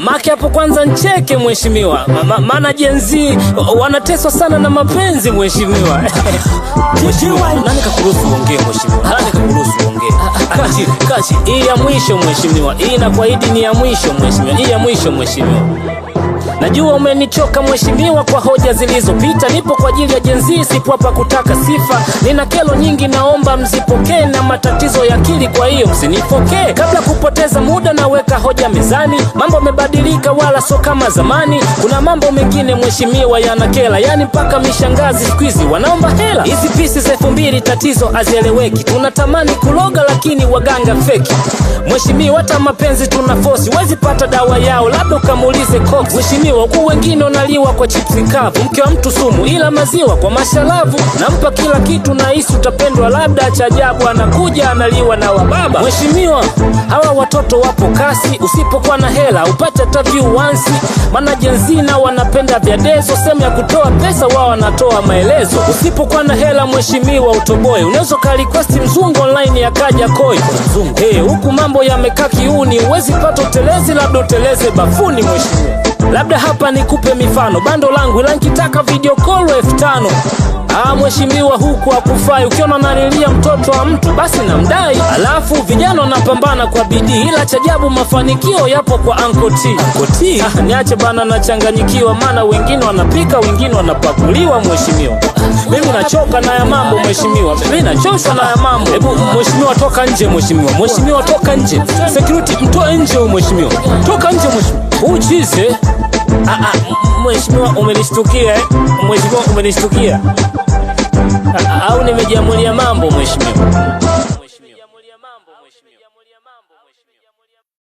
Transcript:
Make hapo kwanza ncheke mheshimiwa, maana Gen Z wanateswa sana na mapenzi mheshimiwa. Mheshimiwa, nani kakuruhusu uongee mheshimiwa? Nani kakuruhusu uongee? Kachi, kachi, hii ya mwisho mheshimiwa, hii nakuahidi ni ya mwisho mheshimiwa, hii ya mwisho mheshimiwa. Najua umenichoka mheshimiwa kwa hoja zilizopita. Nipo kwa ajili ya Gen Z, sipo hapa kutaka sifa. Nina kero nyingi, naomba mzipokee, na matatizo ya akili, kwa hiyo msinifokee. Kabla kupoteza muda, naweka hoja mezani. Mambo yamebadilika, wala sio kama zamani. Kuna mambo mengine mheshimiwa yanakera, yani mpaka mishangazi siku hizi wanaomba hela. Hizi pisi za 2000 tatizo hazieleweki, tunatamani kuloga lakini waganga feki. Mheshimiwa, hata mapenzi tuna fosi, wezi pata dawa yao, labda ukamuulize Cox. Mheshimiwa, huku wengine wanaliwa kwa chipsi kavu, mke wa mtu sumu, ila maziwa kwa mashalavu. Nampa kila kitu na hisi utapendwa, labda cha ajabu anakuja analiwa na wababa. Mheshimiwa, hawa watoto wapo kasi, usipokuwa na hela upate hata view once, maana Gen Z nao wanapenda vya dezo, sehemu ya kutoa pesa wao wanatoa maelezo. Usipokuwa na hela mheshimiwa utoboe, unaweza ka request mzungu online akaja koi. Hey, huku mambo yamekaa kiuni, huwezi pata utelezi, labda uteleze bafuni mheshimiwa. Labda hapa nikupe mifano, bando langu ila nikitaka video call 5000. Ah, mheshimiwa huku hakufai, ukiona nalilia mtoto wa mtu basi namdai. Alafu vijana wanapambana kwa bidii, ila cha ajabu mafanikio yapo kwa Uncle T. Uncle T? Ah, niache bana, nachanganyikiwa, maana wengine wanapika, wengine wanapakuliwa mheshimiwa. Mimi nachoka na ya mambo mheshimiwa, mimi nachoshwa na ya mambo. Hebu mheshimiwa toka nje mheshimiwa, mheshimiwa toka nje, security mtoe nje huyu mheshimiwa, toka nje mheshimiwa. Uchize. Ah, ah, mheshimiwa umenishtukia eh? Mheshimiwa umenishtukia. Au nimejiamulia mambo mheshimiwa?